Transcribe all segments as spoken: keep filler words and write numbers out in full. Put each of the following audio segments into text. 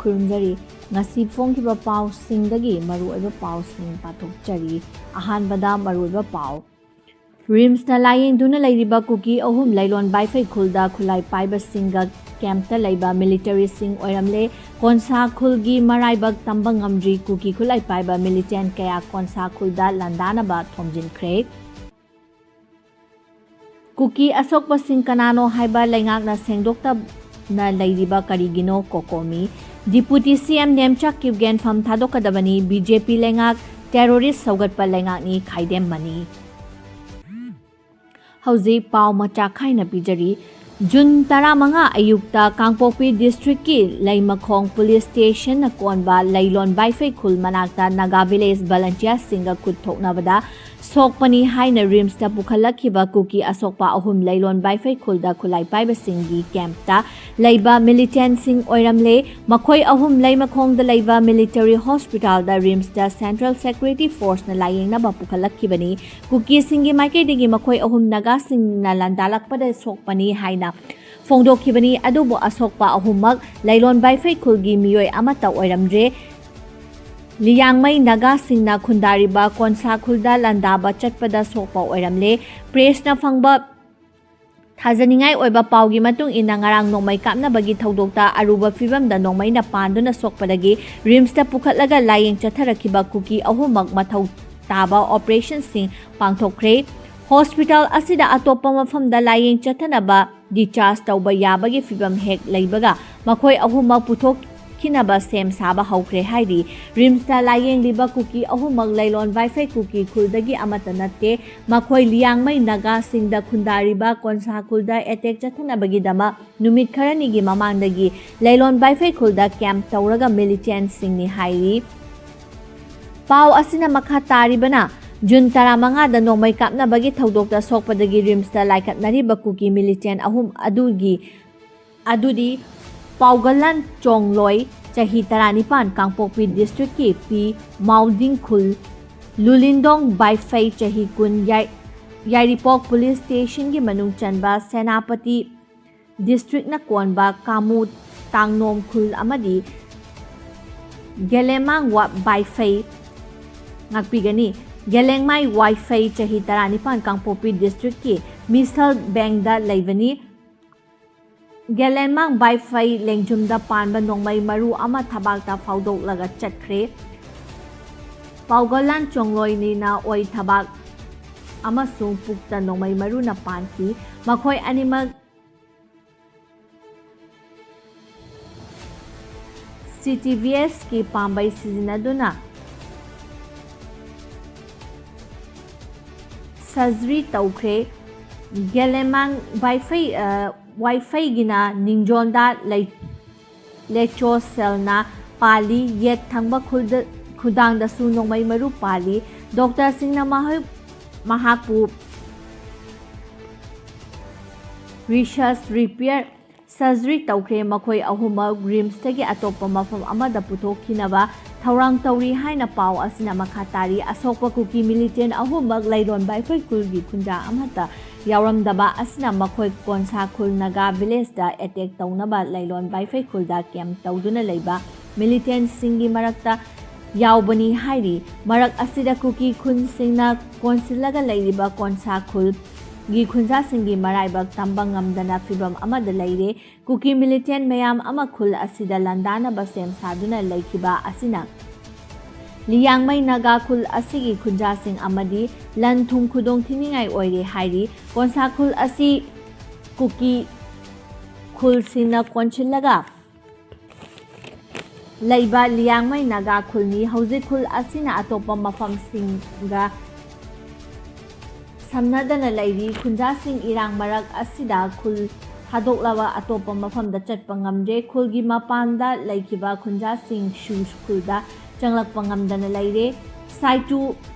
ꯈꯨꯔꯨꯝꯖꯔꯤ꯫ ꯉꯁꯤ ꯐꯣꯡꯈꯤꯕ ꯄꯥꯎꯁꯤꯡꯗꯒꯤ ꯃꯔꯨꯑꯣꯏꯕ ꯄꯥꯎꯁꯤꯡ ꯄꯥꯊꯣꯛꯆꯔꯤ꯫ ꯑꯍꯥꯟꯕꯗ ꯃꯔꯨꯑꯣꯏꯕ ꯄꯥꯎ꯫ ꯔꯤꯝꯁꯇ ꯂꯥꯌꯦꯡꯗꯨꯅ ꯂꯩꯔꯤꯕ ꯀꯨꯀꯤ ꯑꯍꯨꯝ ꯂꯩꯂꯣꯟ ꯕꯥꯏꯐꯩ ꯈꯨꯜꯗ ꯈꯨꯠꯂꯥꯏ ꯄꯥꯏꯕꯁꯤꯡꯒ ꯀꯦꯝꯞꯇ ꯂꯩꯕ ꯃꯤꯂꯤꯇꯔꯤꯁꯤꯡ ꯑꯣꯏꯔꯝꯂꯦ꯫ ꯀꯣꯟꯁꯥ ꯈꯨꯜꯒꯤ ꯃꯔꯥꯏꯕꯛ ꯇꯝꯕ ꯉꯝꯗ꯭ꯔꯤ꯫ ꯀꯨꯀꯤ ꯈꯨꯠꯂꯥꯏ ꯄꯥꯏꯕ ꯃꯤꯂꯤꯇꯦꯟ ꯀꯌꯥ ꯀꯣꯟꯁꯥ ꯈꯨꯜꯗ ꯂꯥꯟꯗꯥꯅꯕ ꯊꯣꯝꯖꯤꯟꯈ꯭ꯔꯦ꯫ ꯀꯨꯀꯤ ꯑꯁꯣꯛꯄꯁꯤꯡ ꯀꯅꯥꯅꯣ ꯍꯥꯏꯕ ꯂꯩꯉꯥꯛꯅ ꯁꯦꯡꯗꯣꯛꯇꯅ ꯂꯩꯔꯤꯕ ꯀꯔꯤꯒꯤꯅꯣ? ꯀꯣꯀꯣꯃꯤ꯫ ꯗꯤꯄꯨꯇꯤ ꯁꯤ ꯑꯦꯝ ꯅꯦꯝꯆꯥ ꯀ꯭ꯌꯨꯒꯦꯟ ꯐꯝ ꯊꯥꯗꯣꯛꯀꯗꯕꯅꯤ꯫ ꯕꯤ ꯖꯦ ꯄꯤ ꯂꯩꯉꯥꯛ ꯇꯦꯔꯣꯔꯤꯁ ꯁꯧꯒꯠꯄ ꯂꯩꯉꯥꯛꯅꯤ ꯈꯥꯏꯗꯦꯝꯃꯅꯤ꯫ ꯍꯧꯖꯤꯛ ꯄꯥꯎ ꯃꯆꯥ ꯈꯥꯏꯅ ꯄꯤꯖꯔꯤ꯫ ꯖꯨꯟ ꯇꯔꯥꯃꯉꯥ ꯑꯌꯨꯛꯇ ꯀꯥꯡꯄꯣꯛꯄꯤ ꯗꯤꯁꯇ꯭ꯔꯤꯛꯀꯤ ꯂꯩꯃꯈꯣꯡ ꯄꯨꯂꯤꯁ ꯁ꯭ꯇꯦꯁꯟꯅ ꯀꯣꯟꯕ ꯂꯩꯂꯣꯟ ꯕꯥꯏꯐꯩ ꯈꯨꯜ ꯃꯅꯥꯛꯇ ꯅꯥꯒꯥ ꯚꯤꯂꯦꯖ ꯚꯂꯟꯇꯤꯌꯥꯔꯁꯤꯡꯒ ꯈꯨꯠ ꯊꯣꯛꯅꯕꯗ ꯁꯣꯛꯄꯅꯤ ꯍꯥꯏꯅ ꯔꯤꯝꯁꯇ ꯄꯨꯈꯠꯂꯛꯈꯤꯕ ꯀꯨꯀꯤ ꯑꯁꯣꯛꯄ ꯑꯍꯨꯝ ꯂꯩꯂꯣꯟ ꯕꯥꯏꯐꯩ ꯈꯨꯜꯗ ꯈꯨꯠꯂꯥꯏ ꯄꯥꯏꯕꯁꯤꯡꯒꯤ ꯀꯦꯝꯞꯇ ꯂꯩꯕ ꯃꯤꯂꯤꯇꯦꯟꯁꯤꯡ ꯑꯣꯏꯔꯝꯂꯦ꯫ ꯃꯈꯣꯏ ꯑꯍꯨꯝ ꯂꯩꯃꯈꯣꯡꯗ ꯂꯩꯕ ꯃꯤꯂꯤꯇꯔꯤ ꯍꯣꯁꯄꯤꯇꯥꯜꯗ ꯔꯤꯝꯁꯇ ꯁꯦꯟꯇ꯭ꯔꯦꯜ ꯁꯦꯀ꯭ꯌꯨꯔꯤꯇꯤ ꯐꯣꯔꯁꯅ ꯂꯥꯌꯦꯡꯅꯕ ꯄꯨꯈꯠꯂꯛꯈꯤꯕꯅꯤ꯫ ꯀꯨꯀꯤꯁꯤꯡꯒꯤ ꯃꯥꯏꯀꯩꯗꯒꯤ ꯃꯈꯣꯏ ꯑꯍꯨꯝ ꯅꯥꯒꯥꯁꯤꯡꯅ ꯂꯥꯟꯗꯥꯂꯛꯄꯗ ꯁꯣꯛꯄꯅꯤ ꯍꯥꯏꯅ ꯐꯣꯡꯗꯣꯛꯈꯤꯕꯅꯤ꯫ ꯑꯗꯨꯕꯨ ꯑꯁꯣꯛꯄ ꯑꯍꯨꯝꯃꯛ ꯂꯩꯂꯣꯟ ꯕꯥꯏꯐꯩ ꯈꯨꯜꯒꯤ ꯃꯤꯑꯣꯏ ꯑꯃꯠꯇ ꯑꯣꯏꯔꯝꯗ꯭ꯔꯦ꯫ ꯂꯤꯌꯥꯡꯃꯩ ꯅꯥꯒꯥꯁꯤꯡꯅ ꯈꯨꯟꯗꯥꯔꯤꯕ ꯀꯣꯟꯁꯥ ꯈꯨꯜꯗ ꯂꯥꯟꯗꯥꯕ ꯆꯠꯄꯗ ꯁꯣꯛꯄ ꯑꯣꯏꯔꯝꯂꯦ꯫ ꯄ꯭ꯔꯦꯁꯅ ꯐꯪꯕ ꯊꯥꯖꯅꯤꯡꯉꯥꯏ ꯑꯣꯏꯕ ꯄꯥꯎꯒꯤ ꯃꯇꯨꯡ ꯏꯟꯅ, ꯉꯔꯥꯡ ꯅꯣꯡꯃꯩ ꯀꯥꯞꯅꯕꯒꯤ ꯊꯧꯗꯣꯛꯇ ꯑꯔꯨꯕ ꯐꯤꯕꯝꯗ ꯅꯣꯡꯃꯩꯅ ꯄꯥꯟꯗꯨꯅ ꯁꯣꯛꯄꯗꯒꯤ ꯔꯤꯝꯁꯇ ꯄꯨꯈꯠꯂꯒ ꯂꯥꯌꯦꯡ ꯆꯠꯊꯔꯛꯈꯤꯕ ꯀꯨꯀꯤ ꯑꯍꯨꯝꯃꯛ ꯃꯊꯧ ꯇꯥꯕ ꯑꯣꯄꯔꯦꯁꯟꯁꯤꯡ ꯄꯥꯡꯊꯣꯛꯈ꯭ꯔꯦ꯫ ꯍꯣꯁꯄꯤꯇꯥꯜ ꯑꯁꯤꯗ ꯑꯇꯣꯞꯄ ꯃꯐꯝꯗ ꯂꯥꯌꯦꯡ ꯆꯠꯊꯅꯕ ꯗꯤꯆꯥꯔꯖ ꯇꯧꯕ ꯌꯥꯕꯒꯤ ꯐꯤꯕꯝ ꯍꯦꯛ ꯂꯩꯕꯒ ꯃꯈꯣꯏ ꯑꯍꯨꯝꯃꯛ ꯄꯨꯊꯣꯛꯈꯤꯅꯕ ꯁꯦꯝ ꯁꯥꯕ ꯍꯧꯈ꯭ꯔꯦ ꯍꯥꯏꯔꯤ꯫ ꯔꯤꯝꯁꯇ ꯂꯥꯌꯦꯡꯂꯤꯕ ꯀꯨꯀꯤ ꯑꯍꯨꯝꯃꯛ ꯂꯩꯂꯣꯟ ꯕꯥꯏꯐꯩ ꯀꯨꯀꯤ ꯈꯨꯜꯗꯒꯤ ꯑꯃꯠꯇ ꯅꯠꯇꯦ꯫ ꯃꯈꯣꯏ ꯂꯤꯌꯥꯡꯃꯩ ꯅꯥꯒꯥꯁꯤꯡꯗ ꯈꯨꯟꯗꯥꯔꯤꯕ ꯀꯣꯟꯁꯥ ꯈꯨꯜꯗ ꯑꯦꯇꯦꯛ ꯆꯠꯊꯅꯕꯒꯤꯗꯃꯛ ꯅꯨꯃꯤꯠ ꯈꯔꯅꯤꯒꯤ ꯃꯃꯥꯡꯗꯒꯤ ꯂꯩꯂꯣꯟ ꯕꯥꯏꯐꯩ ꯈꯨꯜꯗ ꯀꯦꯝꯞ ꯇꯧꯔꯒ ꯃꯤꯂꯤꯇꯦꯟꯁꯤꯡꯅꯤ ꯍꯥꯏꯔꯤ꯫ ꯄꯥꯎ ꯑꯁꯤꯅ ꯃꯈꯥ ꯇꯥꯔꯤꯕꯅ, ꯖꯨꯟ ꯇꯔꯥꯃꯉꯥꯗ ꯅꯣꯡꯃꯩ ꯀꯥꯞꯅꯕꯒꯤ ꯊꯧꯗꯣꯛꯇ ꯁꯣꯛꯄꯗꯒꯤ ꯔꯤꯝꯁꯇ ꯂꯥꯏꯀꯠꯅꯔꯤꯕ ꯀꯨꯀꯤ ꯃꯤꯂꯤꯇꯦꯟ ꯑꯍꯨꯝ ꯑꯗꯨꯒꯤ ꯑꯗꯨꯗꯤ ꯄꯥꯎꯒꯜꯂꯥꯟ ꯆꯣꯡꯂꯣꯏ, ꯆꯍꯤ ꯇꯔꯥꯅꯤꯄꯥꯟ, ꯀꯥꯡꯄꯣꯛꯄꯤ ꯗꯤꯁꯇ꯭ꯔꯤꯛꯀꯤ ꯄꯤ ꯃꯥꯎꯗꯤꯡ ꯈꯨꯜ, ꯂꯨꯂꯤꯟꯗꯣꯡ ꯕꯥꯏꯐꯩ, ꯆꯍꯤ ꯀꯨꯟ, ꯌꯥꯏ-, ꯌꯥꯏꯔꯤꯄꯣꯛ ꯄꯨꯂꯤꯁ ꯁ꯭ꯇꯦꯁꯟꯒꯤ ꯃꯅꯨꯡ ꯆꯟꯕ ꯁꯦꯅꯥꯄꯇꯤ ꯗꯤꯁꯇ꯭ꯔꯤꯛꯅ ꯀꯣꯟꯕ ꯀꯥꯃꯨ ꯇꯥꯡꯅꯣꯝ ꯈꯨꯜ ꯑꯃꯗꯤ ꯒꯦꯂꯦꯃꯥꯡ ꯋꯥ-, ꯋꯥꯏꯐꯩ ꯉꯥꯛꯄꯤꯒꯅꯤ꯫ ꯒꯦꯂꯦꯡꯃꯥꯏ ꯋꯥꯏꯐꯩ, ꯆꯍꯤ ꯇꯔꯥꯅꯤꯄꯥꯟ, ꯀꯥꯡꯄꯣꯛꯄꯤ ꯗꯤꯁꯇ꯭ꯔꯤꯛꯀꯤ ꯃꯤꯁꯜ ꯕꯦꯡꯗ ꯂꯩꯕꯅꯤ꯫ ꯒꯦꯂꯦꯟꯃꯥꯡ ꯕꯥꯏꯐꯩ ꯂꯦꯡꯖꯨꯝꯗ ꯄꯥꯟꯕ ꯅꯣꯡꯃꯩ ꯃꯔꯨ ꯑꯃ ꯊꯕꯥꯛꯇ ꯐꯥꯎꯗꯣꯛꯂꯒ ꯆꯠꯈ꯭ꯔꯦ꯫ ꯄꯥꯎꯒꯜꯂꯥꯟ ꯆꯣꯡꯂꯣꯏꯅꯤꯅ ꯑꯣꯏ ꯊꯕꯥꯛ ꯑꯃꯁꯨꯡ ꯄꯨꯛꯇ ꯅꯣꯡꯃꯩ ꯃꯔꯨꯅ ꯄꯥꯟꯈꯤ꯫ ꯃꯈꯣꯏ ꯑꯅꯤꯃꯛ ꯁꯤ ꯇꯤ ꯚꯤ ꯑꯦꯁꯀꯤ ꯄꯥꯝꯕꯩ ꯁꯤꯖꯤꯟꯅꯗꯨꯅ ꯁꯔꯖꯔꯤ ꯇꯧꯈ꯭ꯔꯦ꯫ ꯒꯦꯂꯦꯃꯥꯡ ꯋꯥꯏꯐꯩ, ꯑ, ꯋꯥꯏꯐꯩꯒꯤꯅ ꯅꯤꯡꯖꯣꯟꯗ ꯂꯩ-, ꯂꯦꯆꯣꯁꯦꯜꯅ ꯄꯥꯜꯂꯤ, ꯌꯦꯠ ꯊꯪꯕ ꯈꯨꯜꯗ-, ꯈꯨꯗꯥꯡꯗꯁꯨ ꯅꯣꯡꯃꯩ ꯃꯔꯨ ꯄꯥꯜꯂꯤ꯫ ꯗꯣꯛꯇꯔꯁꯤꯡꯅ ꯃꯍꯥꯛ-, ꯃꯍꯥꯛꯄꯨ ꯔꯤꯁꯔꯁ ꯔꯤꯄꯤꯌꯔ ꯁꯔꯖꯔꯤ ꯇꯧꯈ꯭ꯔꯦ꯫ ꯃꯈꯣꯏ ꯑꯍꯨꯝꯃꯛ ꯔꯤꯝꯁꯇꯒꯤ ꯑꯇꯣꯞꯄ ꯃꯐꯝ ꯑꯃꯗ ꯄꯨꯊꯣꯛꯈꯤꯅꯕ ꯊꯧꯔꯥꯡ ꯇꯧꯔꯤ ꯍꯥꯏꯅ ꯄꯥꯎ ꯑꯁꯤꯅ ꯃꯈꯥ ꯇꯥꯔꯤ꯫ ꯑꯁꯣꯛꯄ ꯀꯨꯀꯤ ꯃꯤꯂꯤꯇꯦꯟ ꯑꯍꯨꯝꯃꯛ ꯂꯩꯔꯣꯟ ꯕꯥꯏꯐꯩ ꯈꯨꯜꯒꯤ ꯈꯨꯟꯖꯥ ꯑꯃꯠꯇ ꯌꯥꯎꯔꯝꯗꯕ ꯑꯁꯤꯅ ꯃꯈꯣꯏ ꯀꯣꯟꯁꯥ ꯈꯨꯜ ꯅꯥꯒꯥ ꯚꯤꯂꯦꯖꯇ ꯑꯦꯇꯦꯛ ꯇꯧꯅꯕ ꯂꯩꯔꯣꯟ ꯕꯥꯏꯐꯩ ꯈꯨꯜꯗ ꯀꯦꯝꯞ ꯇꯧꯗꯨꯅ ꯂꯩꯕ ꯃꯤꯂꯤꯇꯦꯟꯁꯤꯡꯒꯤ ꯃꯔꯛꯇ ꯌꯥꯎꯕꯅꯤ ꯍꯥꯏꯔꯤ꯫ ꯃꯔꯛ ꯑꯁꯤꯗ ꯀꯨꯀꯤ ꯈꯨꯟꯁꯤꯡꯅ ꯀꯣꯟꯁꯤꯜꯂꯒ ꯂꯩꯔꯤꯕ ꯀꯣꯟꯁꯥ ꯈꯨꯜꯒꯤ ꯈꯨꯟꯖꯥꯁꯤꯡꯒꯤ ꯃꯔꯥꯏꯕꯛ ꯇꯝꯕ ꯉꯝꯗꯅ ꯐꯤꯕꯝ ꯑꯃꯗ ꯂꯩꯔꯦ꯫ ꯀꯨꯀꯤ ꯃꯤꯂꯤꯇꯦꯟ ꯃꯌꯥꯝ ꯑꯃ ꯈꯨꯜ ꯑꯁꯤꯗ ꯂꯥꯟꯗꯥꯅꯕ ꯁꯦꯝ ꯁꯥꯗꯨꯅ ꯂꯩꯈꯤꯕ ꯑꯁꯤꯅ ꯂꯤꯌꯥꯡꯃꯩ ꯅꯥꯒꯥ ꯈꯨꯜ ꯑꯁꯤꯒꯤ ꯈꯨꯟꯖꯥꯁꯤꯡ ꯑꯃꯗꯤ ꯂꯟ ꯊꯨꯝ ꯈꯨꯗꯣꯡ ꯊꯤꯅꯤꯡꯉꯥꯏ ꯑꯣꯏꯔꯦ ꯍꯥꯏꯔꯤ꯫ ꯀꯣꯟꯁꯥ ꯈꯨꯜ ꯑꯁꯤ ꯀꯨꯀꯤ ꯈꯨꯜꯁꯤꯡꯅ ꯀꯣꯟꯁꯤꯜꯂꯒ ꯂꯩꯕ ꯂꯤꯌꯥꯡꯃꯩ ꯅꯥꯒꯥ ꯈꯨꯜꯅꯤ꯫ ꯍꯧꯖꯤꯛ ꯈꯨꯜ ꯑꯁꯤꯅ ꯑꯇꯣꯞꯄ ꯃꯐꯝꯁꯤꯡꯒ ꯁꯝꯅꯗꯅ ꯂꯩꯔꯤ꯫ ꯈꯨꯟꯖꯥꯁꯤꯡ ꯏꯔꯥꯡ ꯃꯔꯛ ꯑꯁꯤꯗ ꯈꯨꯜ ꯊꯥꯗꯣꯛꯂꯕ ꯑꯇꯣꯞꯄ ꯃꯐꯝꯗ ꯆꯠꯄ ꯉꯝꯗ꯭ꯔꯦ꯫ ꯈꯨꯜꯒꯤ ꯃꯄꯥꯟꯗ ꯂꯩꯈꯤꯕ ꯈꯨꯟꯖꯥꯁꯤꯡꯁꯨ ꯈꯨꯜꯗ ꯆꯪꯂꯛꯄ ꯉꯝꯗꯅ ꯂꯩꯔꯦ꯫ ꯁꯥꯏꯇꯨ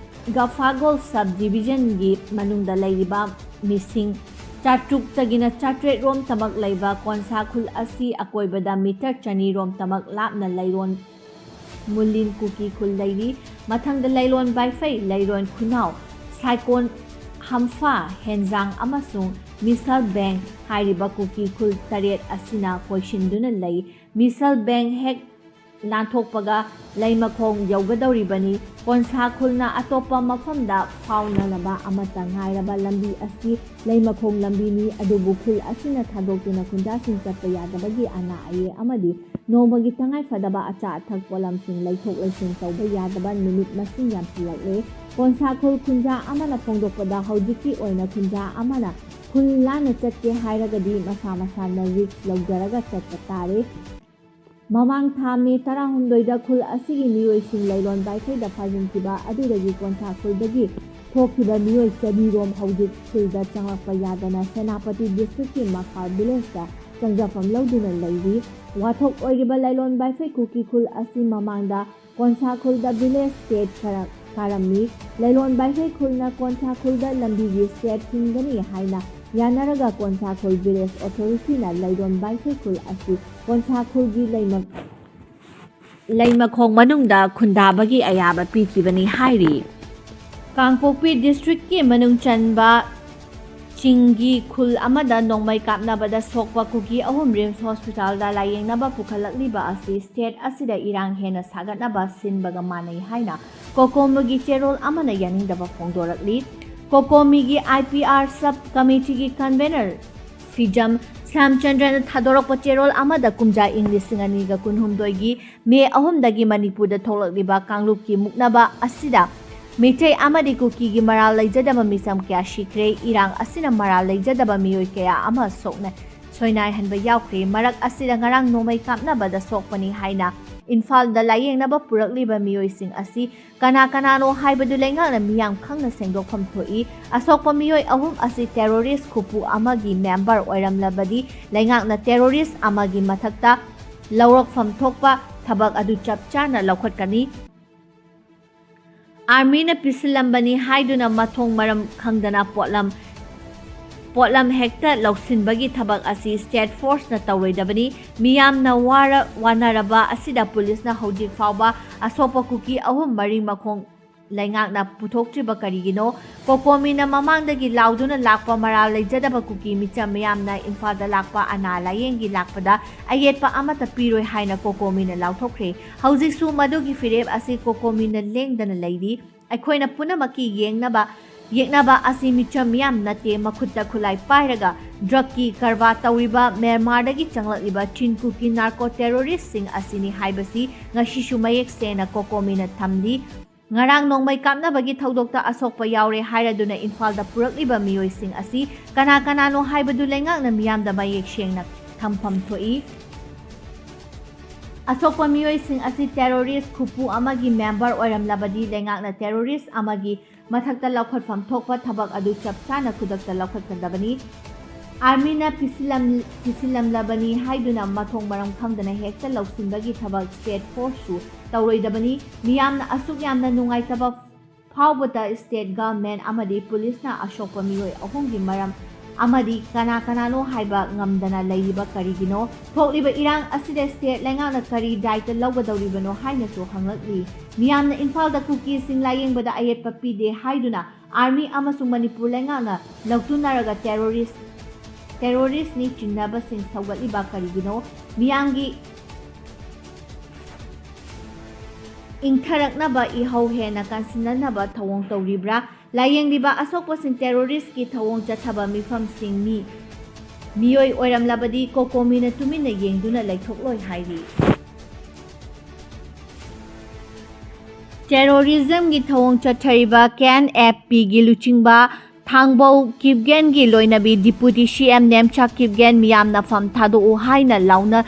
ꯒꯐꯥꯒꯣꯜ ꯁꯕ ꯗꯤꯕꯤꯖꯟꯒꯤ ꯃꯅꯨꯡꯗ ꯂꯩꯔꯤꯕ ꯃꯤꯁꯤꯡ ꯆꯥꯇ꯭ꯔꯨꯛꯇꯒꯤꯅ ꯆꯥꯇ꯭ꯔꯦꯠ ꯔꯣꯝ ꯇꯃꯛ ꯂꯩꯕ ꯀꯣꯟꯁꯥ ꯈꯨꯜ ꯑꯁꯤ ꯑꯀꯣꯏꯕꯗ ꯃꯤꯇꯔ ꯆꯅꯤ ꯔꯣꯝ ꯇꯃꯛ ꯂꯥꯞꯅ ꯂꯩꯔꯣꯟ ꯃꯨꯂꯤꯟ ꯀꯨꯀꯤ ꯈꯨꯜ ꯂꯩꯔꯤ꯫ ꯃꯊꯪꯗ ꯂꯩꯔꯣꯟ ꯕꯥꯏꯐꯩ, ꯂꯩꯔꯣꯟ ꯈꯨꯅꯥꯎ, ꯁꯥꯏꯀꯣꯟ, ꯍꯝꯐꯥ, ꯍꯦꯟꯖꯥꯡ ꯑꯃꯁꯨꯡ ꯃꯤꯁꯜ ꯕꯦꯡ ꯍꯥꯏꯔꯤꯕ ꯀꯨꯀꯤ ꯈꯨꯜ ꯇꯔꯦꯠ ꯑꯁꯤꯅ ꯀꯣꯏꯁꯤꯟꯗꯨꯅ ꯂꯩ꯫ ꯃꯤꯁꯜ ꯕꯦꯡ ꯍꯦꯛ ꯂꯥꯟꯊꯣꯛꯄꯒ ꯂꯩꯃꯈꯣꯡ ꯌꯧꯒꯗꯧꯔꯤꯕꯅꯤ꯫ ꯀꯣꯟꯁꯥ ꯈꯨꯜꯅ ꯑꯇꯣꯞꯄ ꯃꯐꯝꯗ ꯐꯥꯎꯅꯅꯕ ꯑꯃꯠꯇ ꯉꯥꯏꯔꯕ ꯂꯝꯕꯤ ꯑꯁꯤ ꯂꯩꯃꯈꯣꯡ ꯂꯝꯕꯤꯅꯤ, ꯑꯗꯨꯕꯨ ꯈꯨꯜ ꯑꯁꯤꯅ ꯊꯥꯗꯣꯛꯇꯨꯅ ꯈꯨꯟꯖꯥꯁꯤꯡ ꯆꯠꯄ ꯌꯥꯗꯕꯒꯤ ꯑꯅꯥ ꯑꯌꯦꯛ ꯑꯃꯗꯤ ꯅꯣꯡꯃꯒꯤ ꯇꯉꯥꯏ ꯐꯗꯕ ꯑꯆꯥ ꯑꯊꯛ ꯄꯣꯠꯂꯝꯁꯤꯡ ꯂꯩꯊꯣꯛ ꯂꯩꯁꯤꯟ ꯇꯧꯕ ꯌꯥꯗꯕ ꯅꯨꯃꯤꯠ ꯃꯁꯤꯡ ꯌꯥꯝꯁꯤꯜꯂꯛꯂꯦ꯫ ꯀꯣꯟꯁꯥ ꯈꯨꯜ ꯈꯨꯟꯖꯥ ꯑꯃꯅ ꯐꯣꯡꯗꯣꯛꯄꯗ, ꯍꯧꯖꯤꯛꯀꯤ ꯑꯣꯏꯅ ꯈꯨꯟꯖꯥ ꯑꯃꯅ ꯈꯨꯜ ꯂꯥꯟꯅ ꯆꯠꯀꯦ ꯍꯥꯏꯔꯒꯗꯤ ꯃꯁꯥ ꯃꯁꯥꯅ ꯔꯤꯁ꯭ꯛ ꯂꯧꯖꯔꯒ ꯆꯠꯄ ꯇꯥꯔꯦ꯫ ꯃꯃꯥꯡ ꯊꯥ ꯃꯦ ꯇꯔꯥꯍꯨꯝꯗꯣꯏꯗ ꯈꯨꯜ ꯑꯁꯤꯒꯤ ꯃꯤꯑꯣꯏꯁꯤꯡ ꯂꯩꯔꯣꯟ ꯕꯥꯏꯐꯩꯗ ꯐꯥꯖꯤꯟꯈꯤꯕ ꯑꯗꯨꯗꯒꯤ ꯀꯣꯟꯁꯥ ꯈꯨꯜꯗꯒꯤ ꯊꯣꯛꯈꯤꯕ ꯃꯤꯑꯣꯏ ꯆꯅꯤꯔꯣꯝ ꯍꯧꯖꯤꯛ ꯈꯨꯜꯗ ꯆꯪꯂꯛꯄ ꯌꯥꯗꯅ ꯁꯦꯅꯥꯄꯇꯤ ꯗꯤꯁꯇ꯭ꯔꯤꯛꯀꯤ ꯃꯈꯥ ꯚꯤꯂꯦꯖꯇ ꯆꯪꯖꯐꯝ ꯂꯧꯗꯨꯅ ꯂꯩꯔꯤ꯫ ꯋꯥꯊꯣꯛ ꯑꯣꯏꯔꯤꯕ ꯂꯩꯔꯣꯟ ꯕꯥꯏꯐꯩ ꯀꯨꯀꯤ ꯈꯨꯜ ꯑꯁꯤ ꯃꯃꯥꯡꯗ ꯀꯣꯟꯁꯥ ꯈꯨꯜꯗ ꯚꯤꯂꯦꯖ ꯁ꯭ꯇꯦꯠ ꯈꯔ ꯀꯥꯔꯝꯃꯤ꯫ ꯂꯩꯔꯣꯟ ꯕꯥꯏꯐꯩ ꯈꯨꯜꯅ ꯀꯣꯟꯁꯥ ꯈꯨꯜꯗ ꯂꯝꯕꯤꯒꯤ ꯁ꯭ꯇꯦꯠ ꯊꯤꯡꯒꯅꯤ ꯍꯥꯏꯅ ꯌꯥꯅꯔꯒ ꯀꯣꯟꯁꯥ ꯈꯨꯜ ꯚꯤꯂꯦꯖ ꯑꯣꯊꯣꯔꯤꯇꯤꯅ ꯂꯩꯔꯣꯟ ꯕꯥꯏꯐꯩ ꯈꯨꯜ ꯑꯁꯤ ꯀꯣꯟꯁꯥ ꯈꯨꯜꯒꯤ ꯂꯩꯃ-, ꯂꯩꯃꯈꯣꯡ ꯃꯅꯨꯡꯗ ꯈꯨꯟꯗꯥꯕꯒꯤ ꯑꯌꯥꯕ ꯄꯤꯈꯤꯕꯅꯤ ꯍꯥꯏꯔꯤ꯫ ꯀꯥꯡꯄꯣꯛꯄꯤ ꯗꯤꯁꯇ꯭ꯔꯤꯛꯀꯤ ꯃꯅꯨꯡ ꯆꯟꯕ ꯆꯤꯡꯒꯤ ꯈꯨꯜ ꯑꯃꯗ ꯅꯣꯡꯃꯩ ꯀꯥꯞꯅꯕꯗ ꯁꯣꯛꯄ ꯀꯨꯀꯤ ꯑꯍꯨꯝ ꯔꯤꯝꯁ ꯍꯣꯁꯄꯤꯇꯥꯜꯗ ꯂꯥꯌꯦꯡꯅꯕ ꯄꯨꯈꯠꯂꯛꯂꯤꯕ ꯑꯁꯤ ꯁ꯭ꯇꯦꯠ ꯑꯁꯤꯗ ꯏꯔꯥꯡ ꯍꯦꯟꯅ ꯁꯥꯒꯠꯅꯕ ꯁꯤꯟꯕꯒ ꯃꯥꯟꯅꯩ ꯍꯥꯏꯅ ꯀꯣꯀꯣꯃꯤꯒꯤ ꯆꯦꯔꯣꯜ ꯑꯃꯅ ꯌꯥꯅꯤꯡꯗꯕ ꯐꯣꯡꯗꯣꯔꯛꯂꯤ꯫ ꯀꯣꯀꯣꯃꯤꯒꯤ ꯑꯥꯏ ꯄꯤ ꯑꯥꯔ ꯁꯕ ꯀꯃꯤꯇꯤꯒꯤ ꯀꯟꯚꯦꯅꯔ ꯐꯤꯖꯝ ꯁ꯭ꯌꯥꯝꯆꯟꯗ꯭ꯔꯅ ꯊꯥꯗꯣꯔꯛꯄ ꯆꯦꯔꯣꯜ ꯑꯃꯗ ꯀꯨꯝꯖꯥ ꯏꯪ ꯂꯤꯁꯤꯡ ꯑꯅꯤꯒ ꯀꯨꯟꯍꯨꯝꯗꯣꯏꯒꯤ ꯃꯦ ꯑꯍꯨꯝꯗꯒꯤ ꯃꯅꯤꯄꯨꯔꯗ ꯊꯣꯛꯂꯛꯂꯤꯕ ꯀꯥꯡꯂꯨꯞꯀꯤ ꯃꯨꯛꯅꯕ ꯑꯁꯤꯗ ꯃꯤꯇꯩ ꯑꯃꯗꯤ ꯀꯨꯀꯤꯒꯤ ꯃꯔꯥꯜ ꯂꯩꯖꯗꯕ ꯃꯤꯆꯝ ꯀꯌꯥ ꯁꯤꯈ꯭ꯔꯦ, ꯏꯔꯥꯡ ꯑꯁꯤꯅ ꯃꯔꯥꯜ ꯂꯩꯖꯗꯕ ꯃꯤꯑꯣꯏ ꯀꯌꯥ ꯑꯃ ꯁꯣꯛꯅ-, ꯁꯣꯏꯅꯥꯏꯍꯟꯕ ꯌꯥꯎꯈ꯭ꯔꯦ꯫ ꯃꯔꯛ ꯑꯁꯤꯗ ꯉꯔꯥꯡ ꯅꯣꯡꯃꯩ ꯀꯥꯞꯅꯕꯗ ꯁꯣꯛꯄꯅꯤ ꯍꯥꯏꯅ ꯏꯝꯐꯥꯜꯗ ꯂꯥꯌꯦꯡꯅꯕ ꯄꯨꯔꯛꯂꯤꯕ ꯃꯤꯑꯣꯏꯁꯤꯡ ꯑꯁꯤ ꯀꯅꯥ ꯀꯅꯥꯅꯣ ꯍꯥꯏꯕꯗꯨ ꯂꯩꯉꯥꯛꯅ ꯃꯤꯌꯥꯝ ꯈꯪꯅ ꯁꯦꯡꯗꯣꯛꯐꯝ ꯊꯣꯛꯏ꯫ ꯑꯁꯣꯛꯄ ꯃꯤꯑꯣꯏ ꯑꯍꯨꯝ ꯑꯁꯤ ꯇꯦꯔꯣꯔꯤꯁ꯭ꯠ ꯈꯨꯄꯨ ꯑꯃꯒꯤ ꯃꯦꯝꯕꯔ ꯑꯣꯏꯔꯝꯂꯕꯗꯤ ꯂꯩꯉꯥꯛꯅ ꯇꯦꯔꯣꯔꯤꯁ꯭ꯠ ꯑꯃꯒꯤ ꯃꯊꯛꯇ ꯂꯧꯔꯛꯐꯝ ꯊꯣꯛꯄ ꯊꯕꯛ ꯑꯗꯨ ꯆꯞ ꯆꯥꯅ ꯂꯧꯈꯠꯀꯅꯤ꯫ ꯑꯥꯔꯃꯤꯅ ꯄꯤꯁꯤꯜꯂꯝꯕꯅꯤ ꯍꯥꯏꯗꯨꯅ ꯃꯊꯣꯡ ꯃꯔꯝ ꯈꯪꯗꯅ ꯄꯣꯠꯂꯝ, ꯄꯣꯠꯂꯝ ꯍꯦꯛꯇ ꯂꯧꯁꯤꯟꯕꯒꯤ ꯊꯕꯛ ꯑꯁꯤ ꯁ꯭ꯇꯦꯠ ꯐꯣꯔꯁꯅ ꯇꯧꯔꯣꯏꯗꯕꯅꯤ꯫ ꯃꯤꯌꯥꯝꯅ ꯋꯥꯔ-, ꯋꯥꯅꯔꯕ ꯑꯁꯤꯗ ꯄꯨꯂꯤꯁꯅ ꯍꯧꯖꯤꯛ ꯐꯥꯎꯕ ꯑꯁꯣꯛꯄ ꯀꯨꯀꯤ ꯑꯍꯨꯝ ꯃꯔꯤ ꯃꯈꯣꯡ ꯂꯩꯉꯥꯛꯅ ꯄꯨꯊꯣꯛꯇ꯭ꯔꯤꯕ ꯀꯔꯤꯒꯤꯅꯣ? ꯀꯣꯀꯣꯃꯤꯅ ꯃꯃꯥꯡꯗꯒꯤ ꯂꯥꯎꯗꯨꯅ ꯂꯥꯛꯄ ꯃꯔꯥꯜ ꯂꯩꯖꯗꯕ ꯀꯨꯀꯤ ꯃꯤꯆꯝ ꯃꯤꯌꯥꯝꯅ ꯏꯝꯐꯥꯜꯗ ꯂꯥꯛꯄ ꯑꯅꯥ ꯂꯥꯌꯦꯡꯒꯤ ꯂꯥꯛꯄꯗ ꯑꯌꯦꯠꯄ ꯑꯃꯠꯇ ꯄꯤꯔꯣꯏ ꯍꯥꯏꯅ ꯀꯣꯀꯣꯃꯤꯅ ꯂꯥꯎꯊꯣꯛꯈ꯭ꯔꯦ꯫ ꯍꯧꯖꯤꯛꯁꯨ ꯃꯗꯨꯒꯤ ꯐꯤꯔꯦꯞ ꯑꯁꯤ ꯀꯣꯀꯣꯃꯤꯅ ꯂꯦꯡꯗꯅ ꯂꯩꯔꯤ꯫ ꯑꯩꯈꯣꯏꯅ ꯄꯨꯝꯅꯃꯛꯀꯤ ꯌꯦꯡꯅꯕ ꯌꯦꯛꯅꯕ ꯑꯁꯤ ꯃꯤꯆꯝ ꯃꯤꯌꯥꯝ ꯅꯠꯇꯦ, ꯃꯈꯨꯠꯇ ꯈꯨꯠꯂꯥꯏ ꯄꯥꯏꯔꯒ ꯗ꯭ꯔꯒꯀꯤ ꯀꯔꯕꯥꯔ ꯇꯧꯔꯤꯕ ꯃ꯭ꯌꯥꯟꯃꯥꯔꯗꯒꯤ ꯆꯪꯂꯛꯂꯤꯕ ꯆꯤꯟ ꯀꯨꯀꯤ ꯅꯥꯔꯀꯣ ꯇꯦꯔꯣꯔꯤꯁꯁꯤꯡ ꯑꯁꯤꯅꯤ ꯍꯥꯏꯕꯁꯤ ꯉꯁꯤꯁꯨ ꯃꯌꯦꯛ ꯁꯦꯡꯅ ꯀꯣꯀꯣꯃꯤꯅ ꯊꯝꯂꯤ꯫ ꯉꯔꯥꯡ ꯅꯣꯡꯃꯩ ꯀꯥꯞꯅꯕꯒꯤ ꯊꯧꯗꯣꯛꯇ ꯑꯁꯣꯛꯄ ꯌꯥꯎꯔꯦ ꯍꯥꯏꯔꯗꯨꯅ ꯏꯝꯐꯥꯜꯗ ꯄꯨꯔꯛꯂꯤꯕ ꯃꯤꯑꯣꯏꯁꯤꯡ ꯑꯁꯤ ꯀꯅꯥ ꯀꯅꯥꯅꯣ ꯍꯥꯏꯕꯗꯨ ꯂꯩꯉꯥꯛꯅ ꯃꯤꯌꯥꯝꯗ ꯃꯌꯦꯛ ꯁꯦꯡꯅ ꯊꯝꯐꯝ ꯊꯣꯛꯏ꯫ ꯑꯁꯣꯛꯄ ꯃꯤꯑꯣꯏꯁꯤꯡ ꯑꯁꯤ ꯇꯦꯔꯣꯔꯤꯁ ꯈꯨꯄꯨ ꯑꯃꯒꯤ ꯃꯦꯝꯕꯔ ꯑꯣꯏꯔꯝꯂꯕꯗꯤ ꯂꯩꯉꯥꯛꯅ ꯇꯦꯔꯣꯔꯤꯁ ꯑꯃꯒꯤ ꯃꯊꯛꯇ ꯂꯧꯈꯠꯐꯝ ꯊꯣꯛꯄ ꯊꯕꯛ ꯑꯗꯨ ꯆꯞ ꯆꯥꯅ ꯈꯨꯗꯛꯇ ꯂꯧꯈꯠꯀꯗꯕꯅꯤ꯫ ꯑꯥꯔꯃꯤꯅ ꯄꯤꯁꯤꯜꯂꯝ-, ꯄꯤꯁꯤꯜꯂꯝꯂꯕꯅꯤ ꯍꯥꯏꯗꯨꯅ ꯃꯊꯣꯡ ꯃꯔꯝ ꯈꯪꯗꯅ ꯍꯦꯛꯇ ꯂꯧꯁꯤꯟꯕꯒꯤ ꯊꯕꯛ ꯁ꯭ꯇꯦꯠ ꯐꯣꯔꯁꯁꯨ ꯇꯧꯔꯣꯏꯗꯕꯅꯤ꯫ ꯃꯤꯌꯥꯝꯅ ꯑꯁꯨꯛ ꯌꯥꯝꯅ ꯅꯨꯡꯉꯥꯏꯇꯕ ꯐꯥꯎꯕꯗ ꯁ꯭ꯇꯦꯠ ꯒꯚꯔꯟꯃꯦꯟꯠ ꯑꯃꯗꯤ ꯄꯨꯂꯤꯁꯅ ꯑꯁꯣꯛꯄ ꯃꯤꯑꯣꯏ ꯑꯍꯨꯝꯒꯤ ꯃꯔꯝ ꯑꯃꯗꯤ ꯀꯅꯥ ꯀꯅꯥꯅꯣ ꯍꯥꯏꯕ ꯉꯝꯗꯅ ꯂꯩꯔꯤꯕ ꯀꯔꯤꯒꯤꯅꯣ? ꯊꯣꯛꯂꯤꯕ ꯏꯔꯥꯡ ꯑꯁꯤꯗ ꯁ꯭ꯇꯦꯠ ꯂꯩꯉꯥꯛꯅ ꯀꯔꯤ ꯗꯥꯏꯇ ꯂꯧꯒꯗꯧꯔꯤꯕꯅꯣ ꯍꯥꯏꯅꯁꯨ ꯍꯪꯂꯛꯂꯤ꯫ ꯃꯤꯌꯥꯝꯅ ꯏꯝꯐꯥꯜꯗ ꯀꯨꯀꯤꯁꯤꯡ ꯂꯥꯌꯦꯡꯕꯗ ꯑꯌꯦꯠꯄ ꯄꯤꯗꯦ ꯍꯥꯏꯗꯨꯅ ꯑꯥꯔꯃꯤ ꯑꯃꯁꯨꯡ ꯃꯅꯤꯄꯨꯔ ꯂꯩꯉꯥꯛꯅ ꯂꯧꯇꯨꯅꯔꯒ ꯇꯦꯔꯣꯔꯤꯁ, ꯇꯦꯔꯣꯔꯤꯁꯅꯤ ꯆꯤꯡꯅꯕꯁꯤꯡ ꯁꯧꯒꯠꯂꯤꯕ ꯀꯔꯤꯒꯤꯅꯣ? ꯃꯤꯌꯥꯝꯒꯤ ꯏꯪꯊꯔꯛꯅꯕ ꯏꯍꯧ ꯍꯦꯟꯅ ꯀꯟꯁꯤꯟꯅꯅꯕ ꯊꯧꯑꯣꯡ ꯇꯧꯔꯤꯕ꯭ꯔꯥ? ꯂꯥꯌꯦꯡꯂꯤꯕ ꯑꯁꯣꯛꯄꯁꯤꯡ ꯇꯦꯔꯣꯔꯤꯁ꯭ꯠꯀꯤ ꯊꯧꯑꯣꯡ ꯆꯠꯊꯕ ꯃꯤꯐꯝꯁꯤꯡ ꯃꯤ, ꯃꯤꯑꯣꯏ ꯑꯣꯏꯔꯝꯂꯕꯗꯤ ꯀꯣꯀꯣꯃꯤꯅ ꯇꯨꯃꯤꯟꯅ ꯌꯦꯡꯗꯨꯅ ꯂꯩꯊꯣꯛꯂꯣꯏ ꯍꯥꯏꯔꯤ꯫ ꯇꯦꯔꯣꯔꯤꯖꯝꯒꯤ ꯊꯧꯑꯣꯡ ꯆꯠꯊꯔꯤꯕ ꯀꯦ ꯑꯦꯟ ꯑꯦꯐ ꯄꯤꯒꯤ ꯂꯨꯆꯤꯡꯕ ꯊꯥꯡꯕꯧ ꯀꯤꯞꯒꯦꯟꯒꯤ ꯂꯣꯏꯅꯕꯤ ꯗꯤꯄꯨꯇꯤ ꯁꯤ ꯑꯦꯝ ꯅꯦꯝꯆꯥ ꯀꯤꯞꯒꯦꯟ ꯃꯤꯌꯥꯝꯅ ꯐꯝ ꯊꯥꯗꯣꯛꯎ ꯍꯥꯏꯅ ꯂꯥꯎꯅ-,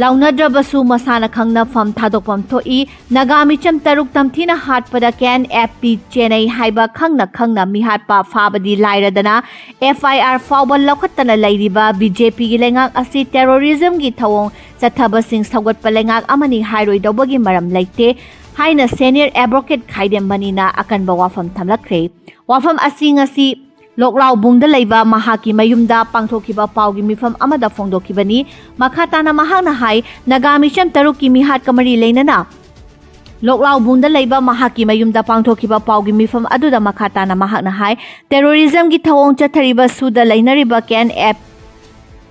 ꯂꯥꯎꯅꯗ꯭ꯔꯕꯁꯨ ꯃꯁꯥꯅ ꯈꯪꯅ ꯐꯝ ꯊꯥꯗꯣꯛꯐꯝ ꯊꯣꯛꯏ꯫ ꯅꯥꯒꯥ ꯃꯤꯆꯝ ꯇꯔꯨꯛ ꯇꯝꯊꯤꯅ ꯍꯥꯠꯄꯗ ꯀꯦ ꯑꯦꯟ ꯑꯦꯐ ꯄꯤ ꯆꯦꯟꯅꯩ ꯍꯥꯏꯕ ꯈꯪꯅ ꯈꯪꯅ ꯃꯤꯍꯥꯠꯄ ꯐꯥꯕꯗꯤ ꯂꯥꯏꯔꯗꯅ ꯑꯦꯐ ꯑꯥꯏ ꯑꯥꯔ ꯐꯥꯎꯕ ꯂꯧꯈꯠꯇꯅ ꯂꯩꯔꯤꯕ ꯕꯤ ꯖꯦ ꯄꯤꯒꯤ ꯂꯩꯉꯥꯛ ꯑꯁꯤ ꯇꯦꯔꯣꯔꯤꯖꯝꯒꯤ ꯊꯧꯑꯣꯡ ꯆꯠꯊꯕꯁꯤꯡ ꯁꯧꯒꯠꯄ ꯂꯩꯉꯥꯛ ꯑꯃꯅꯤ ꯍꯥꯏꯔꯣꯏꯗꯧꯕꯒꯤ ꯃꯔꯝ ꯂꯩꯇꯦ ꯍꯥꯏꯅ ꯁꯦꯅꯤꯌꯔ ꯑꯦꯗꯚꯣꯀꯦꯠ ꯈꯥꯏꯗꯦꯝ ꯃꯅꯤꯅ ꯑꯀꯟꯕ ꯋꯥꯐꯝ ꯊꯝꯂꯛꯈ꯭ꯔꯦ꯫ ꯋꯥꯐꯝ ꯑꯁꯤ ꯉꯁꯤ ꯂꯣꯛꯂꯥꯎꯕꯨꯡꯗ ꯂꯩꯕ ꯃꯍꯥꯛꯀꯤ ꯃꯌꯨꯝꯗ ꯄꯥꯡꯊꯣꯛꯈꯤꯕ ꯄꯥꯎꯒꯤ ꯃꯤꯐꯝ ꯑꯃꯗ ꯐꯣꯡꯗꯣꯛꯈꯤꯕꯅꯤ꯫ ꯃꯈꯥ ꯇꯥꯅ ꯃꯍꯥꯛꯅ ꯍꯥꯏ, ꯅꯥꯒꯥ ꯃꯤꯆꯝ ꯇꯔꯨꯛꯀꯤ ꯃꯤꯍꯥꯠꯀ ꯃꯔꯤ ꯂꯩꯅꯅ ꯂꯣꯛꯂꯥꯎꯕꯨꯡꯗ ꯂꯩꯕ ꯃꯍꯥꯛꯀꯤ ꯃꯌꯨꯝꯗ ꯄꯥꯡꯊꯣꯛꯈꯤꯕ ꯄꯥꯎꯒꯤ ꯃꯤꯐꯝ ꯑꯗꯨꯗ ꯃꯈꯥ ꯇꯥꯅ ꯃꯍꯥꯛꯅ ꯍꯥꯏ, ꯇꯦꯔꯣꯔꯤꯖꯝꯒꯤ ꯊꯧꯑꯣꯡ ꯆꯠꯊꯔꯤꯕ ꯁꯨꯗ ꯂꯩꯅꯔꯤꯕ ꯀꯦ ꯑꯦꯟ ꯑꯦꯐ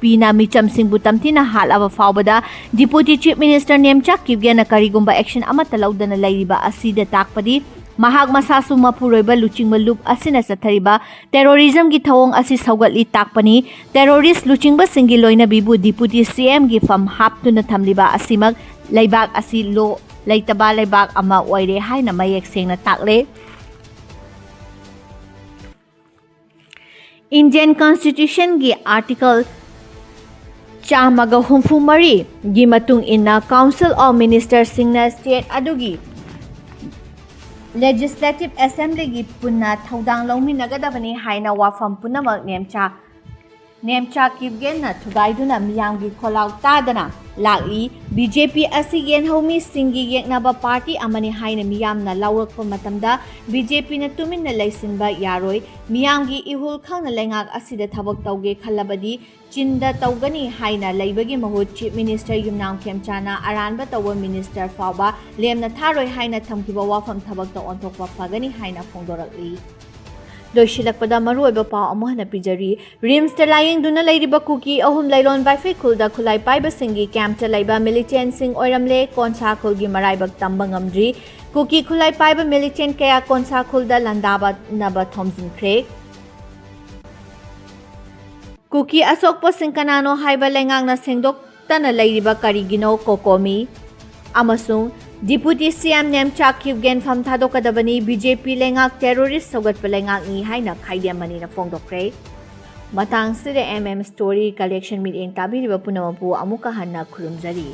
ꯄꯤꯅ ꯃꯤꯆꯝꯁꯤꯡꯕꯨ ꯇꯝꯊꯤꯅ ꯍꯥꯠꯂꯕ ꯐꯥꯎꯕꯗ Deputy Chief Minister ꯅꯦꯝꯆꯥ ꯀꯤꯞꯒꯦꯟꯅ ꯀꯔꯤꯒꯨꯝꯕ action ꯑꯃꯠꯇ ꯂꯧꯗꯅ ꯂꯩꯔꯤꯕ ꯑꯁꯤꯗ ꯇꯥꯛꯄꯗꯤ ꯃꯍꯥꯛ ꯃꯁꯥꯁꯨ ꯃꯄꯨꯔꯣꯏꯕ ꯂꯨꯆꯤꯡꯕ ꯂꯨꯞ ꯑꯁꯤꯅ ꯆꯠꯊꯔꯤꯕ ꯇꯦꯔꯣꯔꯤꯖꯝꯒꯤ ꯊꯧꯑꯣꯡ ꯑꯁꯤ ꯁꯧꯒꯠꯂꯤ ꯇꯥꯛꯄꯅꯤ꯫ ꯇꯦꯔꯣꯔꯤꯁ ꯂꯨꯆꯤꯡꯕꯁꯤꯡꯒꯤ ꯂꯣꯏꯅꯕꯤꯕꯨ Deputy C M ꯒꯤ ꯐꯝ ꯍꯥꯞꯇꯨꯅ ꯊꯝꯂꯤꯕ ꯑꯁꯤꯃꯛ ꯂꯩꯕꯥꯛ ꯑꯁꯤ law ꯂꯩꯇꯕ ꯂꯩꯕꯥꯛ ꯑꯃ ꯑꯣꯏꯔꯦ ꯍꯥꯏꯅ ꯃꯌꯦꯛ ꯁꯦꯡꯅ ꯇꯥꯛꯂꯦ꯫ Indian Constitution ꯒꯤ Article ꯆꯥꯝꯃꯒ ꯍꯨꯝꯐꯨ ꯃꯔꯤꯒꯤ ꯃꯇꯨꯡ ꯏꯟꯅ Council of Minister ꯁꯤꯡꯅ state ꯑꯗꯨꯒꯤ Legislative Assembly ꯒꯤ ꯄꯨꯟꯅ ꯊꯧꯗꯥꯡ ꯂꯧꯃꯤꯟꯅꯒꯗꯕꯅꯤ ꯍꯥꯏꯅ ꯋꯥꯐꯝ ꯄꯨꯝꯅꯃꯛ ꯅꯦꯝꯆꯥ, ꯅꯦꯝꯆꯥ ꯀꯤꯞꯒꯦꯟꯅ ꯊꯨꯒꯥꯏꯗꯨꯅ ꯃꯤꯌꯥꯝꯒꯤ ꯈꯣꯜꯂꯥꯎ ꯇꯥꯗꯅ ꯂꯥꯛꯂꯤ꯫ B J P ꯑꯁꯤ ꯌꯦꯟꯍꯧ ꯃꯤꯁꯤꯡꯒꯤ ꯌꯦꯛꯅꯕ party ꯑꯃꯅꯤ ꯍꯥꯏꯅ ꯃꯤꯌꯥꯝꯅ ꯂꯥꯎꯔꯛꯄ ꯃꯇꯝꯗ B J P ꯅ ꯇꯨꯃꯤꯟꯅ ꯂꯩꯁꯤꯟꯕ ꯌꯥꯔꯣꯏ꯫ ꯃꯤꯌꯥꯝꯒꯤ ꯏꯍꯨꯜ ꯈꯪꯅ ꯂꯩꯉꯥꯛ ꯑꯁꯤꯗ ꯊꯕꯛ ꯇꯧꯒꯦ ꯈꯜꯂꯕꯗꯤ ꯆꯤꯟꯗ ꯇꯧꯒꯅꯤ ꯍꯥꯏꯅ ꯂꯩꯕꯒꯤ ꯃꯍꯨꯠ Chief Minister ꯌꯨꯝꯅꯥꯝ ꯈꯦꯝꯆꯥꯅ ꯑꯔꯥꯟꯕ ꯇꯧꯕ minister ꯐꯥꯎꯕ ꯂꯦꯝꯅ ꯊꯥꯔꯣꯏ ꯍꯥꯏꯅ ꯊꯝꯈꯤꯕ ꯋꯥꯐꯝ ꯊꯕꯛꯇ ꯑꯣꯟꯊꯣꯛꯄ ꯐꯒꯅꯤ ꯍꯥꯏꯅ ꯐꯣꯡꯗꯣꯔꯛꯂꯤ꯫ ꯂꯣꯏꯁꯤꯜꯂꯛꯄꯗ ꯃꯔꯨꯑꯣꯏꯕ ꯄꯥꯎ ꯑꯃꯨꯛ ꯍꯟꯅ ꯄꯤꯖꯔꯤ꯫ RIMS ꯇ ꯂꯥꯌꯦꯡꯗꯨꯅ ꯂꯩꯔꯤꯕ ꯀꯨꯀꯤ ꯑꯍꯨꯝ ꯂꯩꯔꯣꯟ ꯋꯥꯏꯐꯩ ꯈꯨꯜꯗ ꯈꯨꯠꯂꯥꯏ ꯄꯥꯏꯕꯁꯤꯡꯒꯤ camp ꯇ ꯂꯩꯕ militant ꯁꯤꯡ ꯑꯣꯏꯔꯝꯂꯦ꯫ ꯀꯣꯟꯁꯥ ꯈꯨꯜꯒꯤ ꯃꯔꯥꯏꯕꯛ ꯇꯝꯕ ꯉꯝꯗ꯭ꯔꯤ꯫ ꯀꯨꯀꯤ ꯈꯨꯠꯂꯥꯏ ꯄꯥꯏꯕ militant ꯀꯌꯥ ꯀꯣꯟꯁꯥ ꯈꯨꯜꯗ ꯂꯥꯟꯗꯥꯅꯕ ꯊꯣꯝꯖꯤꯟꯈ꯭ꯔꯦ꯫ ꯀꯨꯀꯤ ꯑꯁꯣꯛꯄꯁꯤꯡ ꯀꯅꯥꯅꯣ ꯍꯥꯏꯕ ꯂꯩꯉꯥꯛꯅ ꯁꯦꯡꯗꯣꯛꯇꯅ ꯂꯩꯔꯤꯕ ꯀꯔꯤꯒꯤꯅꯣ? COCOMI꯫ ꯑꯃꯁꯨꯡ Deputy C M Nemcha Kipgen ꯐꯝ ꯊꯥꯗꯣꯛꯀꯗꯕꯅꯤ, B J P ꯂꯩꯉꯥꯛ terrorist ꯁꯧꯒꯠꯄ ꯂꯩꯉꯥꯛꯅꯤ ꯍꯥꯏꯅ ꯈꯥꯏꯗꯦꯝ ꯃꯅꯤꯅ ꯐꯣꯡꯗꯣꯛꯈ꯭ꯔꯦ꯫ ꯃꯇꯥꯡꯁꯤꯗ M M Story Collection ꯃꯤꯠꯌꯦꯡ ꯇꯥꯕꯤꯔꯤꯕ ꯄꯨꯝꯅꯃꯛꯄꯨ ꯑꯃꯨꯛꯀ ꯍꯟꯅ ꯈꯨꯔꯨꯝꯖꯔꯤ꯫